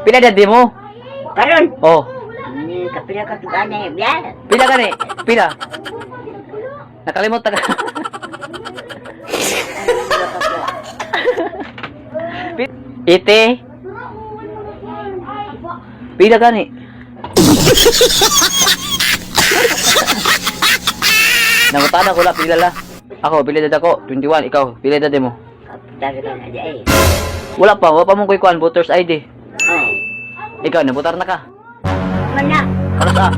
Pila dad mo? Karon. Oh, Kapila ka tugana eh. Bla. Pila gani? Pila? Nakalimot ta ka. Ite. Pila gani? Nangutana ko la pila la. Ako pila dad ako 21, ikaw pila dad mo. Kapital ka na di ay. Wala pa mong kuy voters ID. Oh. Ikaw nabutar na ka. Mana. Karos ah.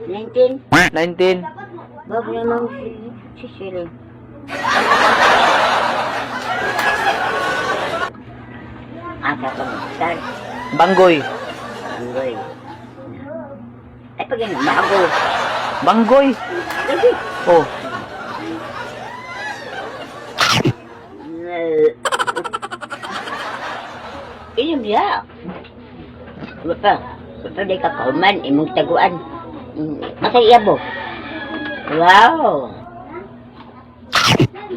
19. 19. Wag namang si Siling. Asa ka mo? Sar. Banggoy. Anggoy. Ay, pag yun, bago. Banggoy. Lagi. Oh, Inom siya. Basta, basta di ka kauman, imong taguan. Asa iya mo? Wow!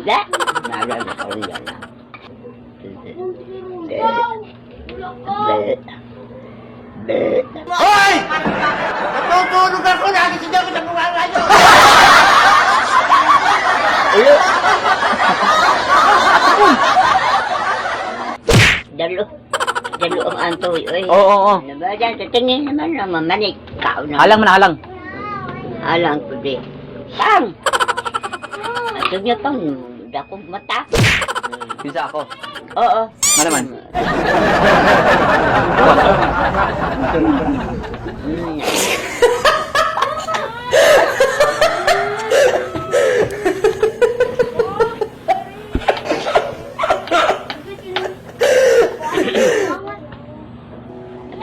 Da? Naalala ko rin yan. Be. Be. Be. Hoy! Natutulog ako! Nagising ako sa bunganga nyo! Ulo. Dalo. Dalo ang antoy. Oy. Oo, oo, oo. Ano ba dyan? Sa tingin naman na mamanik. Kao na. Halang man halang. Halang ko di. Pang! Ato niya pang dakong mata. Bisa ako. Oo. Nga naman.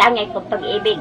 Tangay ko pag-ibig.